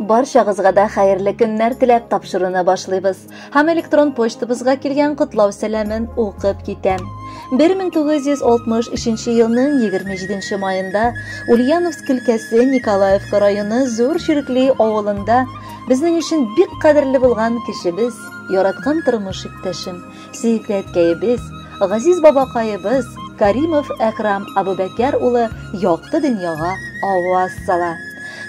Барчагызга да хәерле көннәр теләп тапшыруны башлыйбыз. Һәм электрон почтабызга килгән котлау сәламен укып китәм. 1963 елның 27 маенда Ульяновск өлкәсе Николаевка районы Зур Чиркли авылында безнең өчен бик кадерле булган кешебез, яраткан тормыш иптәшем, Сөекле әткәебез, газиз бабакаебыз Каримов Әкрам Абубәкәр улы якты дөньяга аваз сала.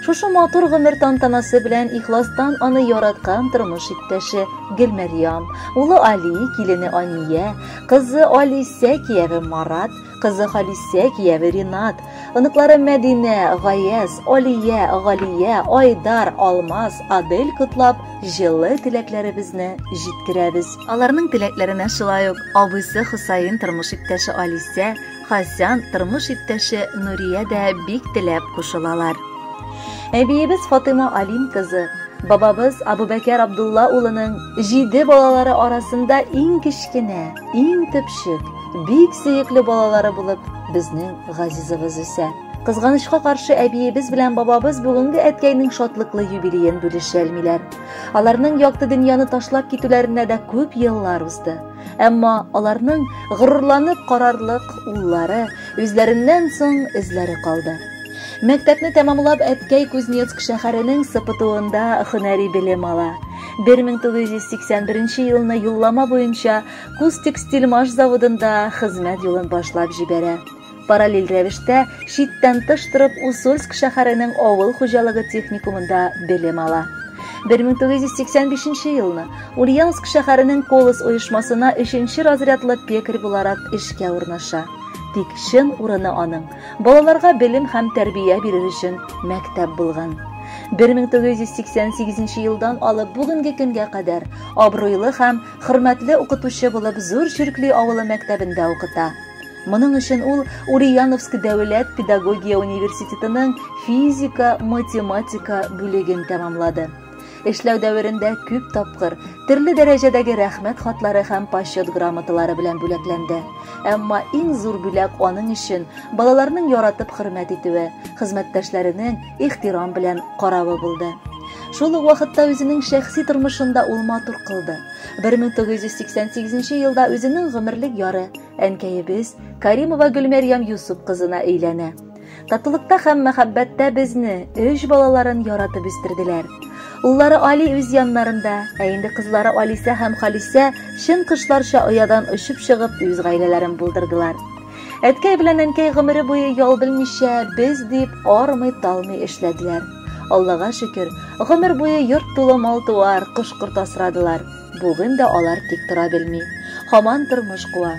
Шушы матур гомер тантанасы белән ихластан аны яраткан тормыш иптәше Гөлмәрьям, улы Али, килене Ания, кызы Алисә, кияве Марат, кызы Халисә, кияве Ринат, оныклары Мәдинә, Гаяз, Алия, Галия, Айдар, Алмаз, Адель котлап, җылы теләкләребезне җиткерәбез. Аларның теләкләренә шулай ук абыйсы Хусаин тормыш иптәше Алисә, Хасян тормыш иптәше Нурия дә бик теләп кушылалар. Әбиебез Фатыйма Алим кызы, бабабыз Абубәкәр Абдулла улының җиде балалары арасында иң кечкенә, иң төпчек, бик сөекле балалары булып безнең газизыбыз үсә. Кызганычка каршы, әбиебез белән бабабыз бүгенге әткәйнең шатлыклы юбилеен бүлешәлмиләр. Аларның якты дөньяны ташлап китүләренә дә күп еллар узды. Әмма аларның горурланып карарлык уллары үзләреннән соң эзләре калды. Мәктәпне тәмамлап, әткәй Кузнецк шәһәренең СПТУында һөнәри белем ала. 1981 елны юллама буенча Кузтекстильмаш заводында хезмәт юлын башлап җибәрә. Параллель рәвештә читтән тыш торып Усольск шәһәренең авыл хуҗалыгы техникумында белем ала. 1985 елны Ульяновск шәһәренең Колос оешмасына өченче разрядлы пекарь буларак эшкә урнаша. Тик чын урыны аның балаларга белем һәм тәрбия бирер өчен мәктәп булган. 1988 елдан алып бүгенге көнгә кадәр абруйлы һәм хөрмәтле укытучы булып Зур Чиркли авылы мәктәбендә укыта. Моның өчен ул Ульяновск дәүләт педагогия университетының физика-математика бүлеген тәмамлады. Эшләү дәверендә күп тапкыр төрле дәрәҗәдәге рәхмәт хатлары һәм почет грамоталары белән бүләкләнде. Әмма иң зур бүләк аның өчен балаларның яратып хөрмәт итүе, хезмәттәшләренең ихтирам белән каравы булды. Шул ук вакытта үзенең шәхси тормышын да ул матур кылды. 1988 елда үзенең гомерлек яры Әнкәебез Каримова Гөлмәрьям Юсуп кызына өйләнә. Татулыкта һәм мәхәббәттә безне, өч балаларын яратып үстерделәр. Уллары Али үз яннарында, ә инде кызлары Алисә һәм Халисә чын кошларча оядан очып чыгып үз гаиләләрен булдырдылар. Әткәй белән әнкәй гомере буе ял белмичә, без дип армый-талмый эшләделәр. Аллага шөкер, гомер буе йорт тулы мал-туар, кош-корт асрадылар. Бүген дә алар тик тора белми. Һаман тормыш куа.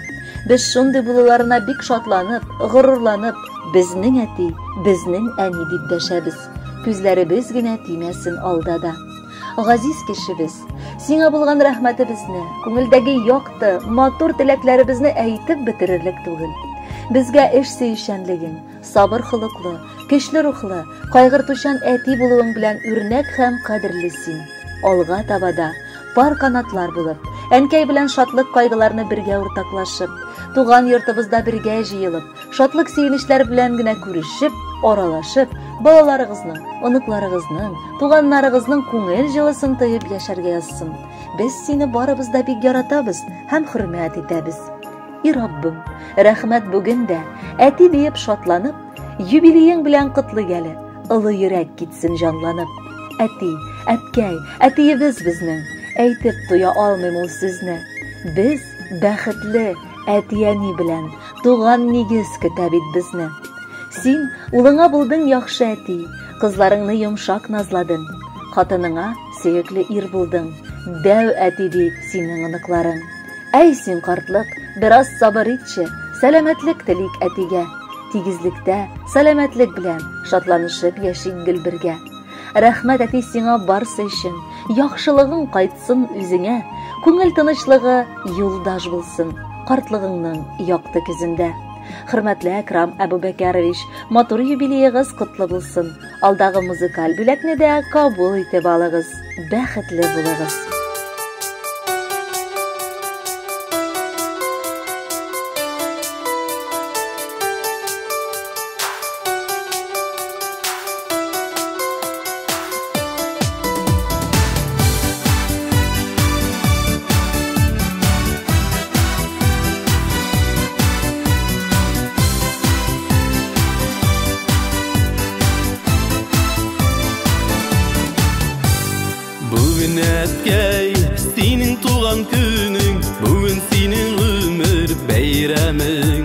Без шундый булуларына бик шатланып, горурланып, безнең әти, безнең әни дип дәшәбез. Күзләребез генә тимәсен алда да. Газиз кешебез, сиңа булган рәхмәтебезне, күңелдәге якты, матур теләкләребезне әйтеп бетерерлек түгел. Безгә эш сөючәнлегең, сабыр холыклы, көчле рухлы, кайгыртучан әти булуың белән үрнәк һәм кадерле син. Алга таба да пар канатлар булып, әнкәй белән шатлык-кайгыларны бергә уртаклашып, туган йортыбызда бергә җыелып, шатлык-сөенечләр белән генә күрешеп, аралашып, балаларыгызның, оныкларыгызның, туганнарыгызның күңел җылысын тоеп яшәргә язсын. Без сине барыбыз да бик яратабыз һәм хөрмәт итәбез. И Раббым, рәхмәт бүген дә, әти диеп шатланып, юбилеең белән котлыйк әле, олы йөрәк китсен җанланып. Әти, әткәй, әтиебез безнең, әйтеп туя алмыйм ул сүзне. Без бәхетле әти-әни белән, туган нигез көтә бит безне. Син улыңа булдың яхшы әти, кызларыңны йомшак назладың. Хатыныңа сөекле ир булдың, дәү әти ди синең оныкларың. Әй син, картлык, бераз сабыр итче, сәламәтлек телик әтигә. Тигезлектә, сәламәтлек белән шатланышып яшик гел бергә. Рәхмәт әти сиңа барсы өчен, яхшылыгың кайтсын үзеңә, күңел тынычлыгы юлдаш булсын картлыгыңның якты көзендә. Хөрмәтле Әкрам Әбүбәкәрович, матур юбилеегыз котлы булсын. Алдагы музыкаль бүләкне дә кабул итеп алыгыз. Бәхетле булыгыз. туган көнең, бүген синең гомер бәйрәмең.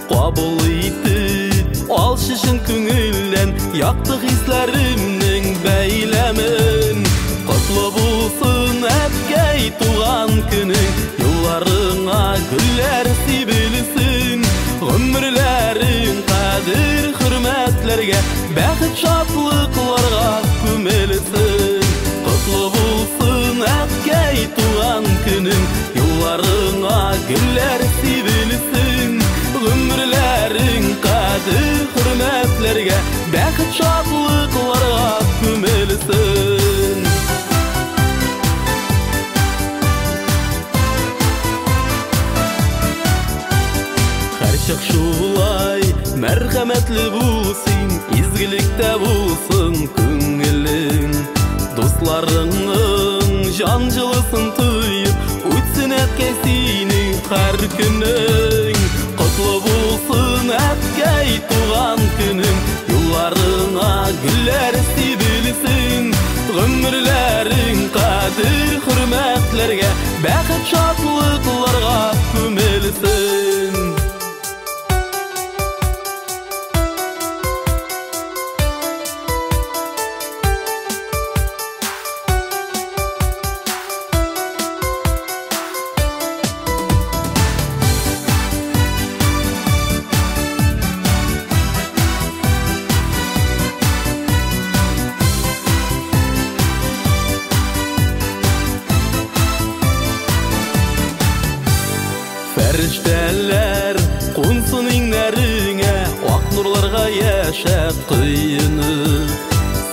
Кабул итеп, ал чын күңелдән якты хисләремнең бәйләмен. Котлы булсын, әткәй, туган көнең, юлларыңа гөлләр сибелсен. Гомерләрең кадер хөрмәтләргә, бәхет шатлыкларга күмелсен. Котлы булсын, әткәй, туган көнең, юлларыңа гөлләр сибелсен. Гомерләрең кадер хөрмәтләргә, бәхет шатлыкларга күмелсен. Һәрчак шулай мәрхәмәтле булсын, изгелектә булсын күңелең. Дусларыңның җан җылысын тоеп, үтсен әткәй синең һәр көнең. Котлы булсын, әткәй, туган көнең, юлларыңа гөлләр сибелсен. Гомерләрең кадер хөрмәтләргә, бәхет шатлыкларга күмелсен. Фәрештәләр кунсын иңнәреңә, ак нурларга яшәп коенып.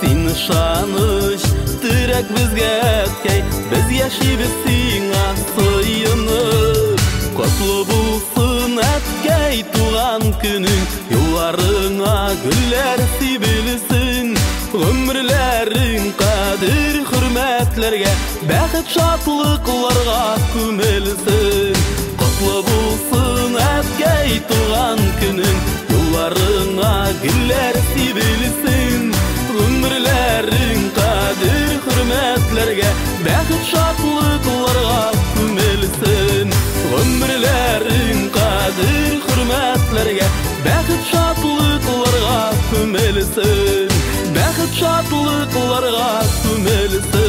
Син ышаныч, терәк безгә, әткәй, без яшибез сиңа сыенып. Котлы булсын, әткәй, туган көнең, юлларыңа гөлләр сибелсен. Гомерләрең кадер хөрмәтләргә, бәхет шатлыкларга күмелсен. Котлы булсын, әткәй, туган көнең, юлларыңа гөлләр сибелсен. Гомерләрең кадер хөрмәтләргә, бәхет шатлыкларга күмелсен. Гомерләрең кадер хөрмәтләргә, бәхет шатлыкларга күмелсен. Бәхет шатлыкларга күмелсен.